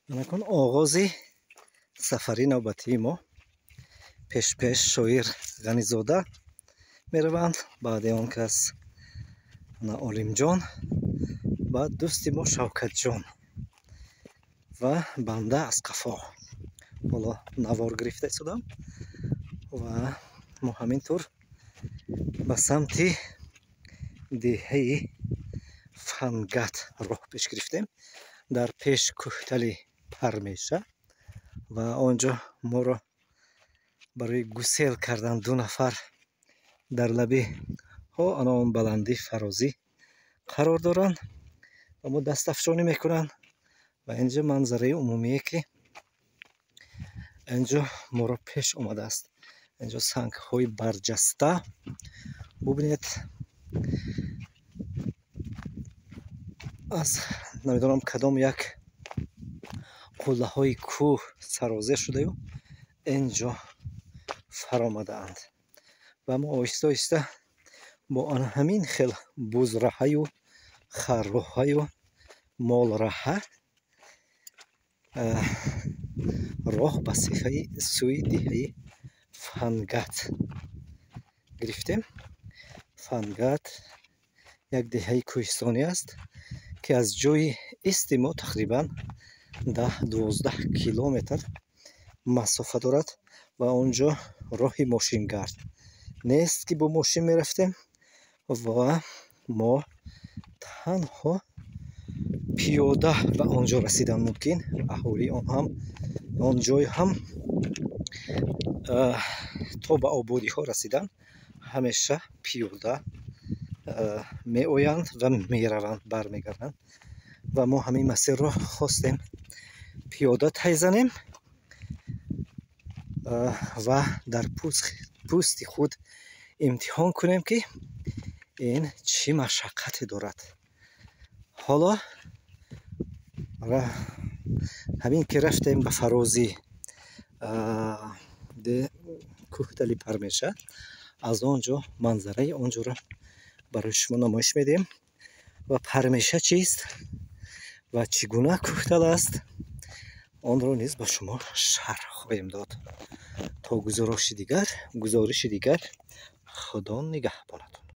Анакун оғози сафари навбатии мо. Пеш-пеш шоир Ғанизода мераванд, баъди он кас Олимҷон, баъд дӯсти мо Шавкатҷон ва банда аз қафо. Ҳоло навор гирифта истодам ва мо ҳамин тур ба самти деҳаи Фангат роҳ пеш гирифтем. Дар пеш кӯҳтали Пармеша ва он ҷо моро барои гусел кардан ду нафар дар лаби ҳо ана он баландӣ фарозӣ қарор доранд ва мо дастафшонӣ мекунанд. Ва инҷо манзараи умумие, ки инҷо моро пеш омадааст. Инҷо сангҳои барҷаста бубинед, аз намедонам кадом як қуллаҳои кӯҳ сарозер шудаю инҷо фаромадаанд. Ва мо оҳиста оҳиста бо ана ҳамин хел бузраҳаю харроҳаю молраҳа роҳ ба сифаи сӯи деҳаи Фангат гирифтем. Фангат як деҳаи кӯҳистонӣ аст, ки аз ҷои исти мо тақрибан 10-12 километр масофа дорад ва он ҷо роҳи мошингард нест, ки бо мошин мерафтем ва мо танҳо пиёда ба он ҷо расидан мумкин. Аҳолии он ҳам он ҷой ҳам то ба ободиҳо расидан ҳамеша пиёда меоянд ва мераванд, бармегарданд. Ва мо ҳамин масирро хостем пиёда тай занем ва дар пӯсти худ имтиҳон кунем, ки ин чӣ машаққате дорад. Ҳоло ҳамин ки рафтем ба фарози кӯҳтали Пармеша, аз он ҷо манзараи он ҷоро барои шумо намоиш медиҳем ва Пармеша чист ва чӣ гуна кӯҳтал аст, онро низ ба шумо шарҳ хоҳем дод. То гузориши дигар, Худо нигаҳбонатон.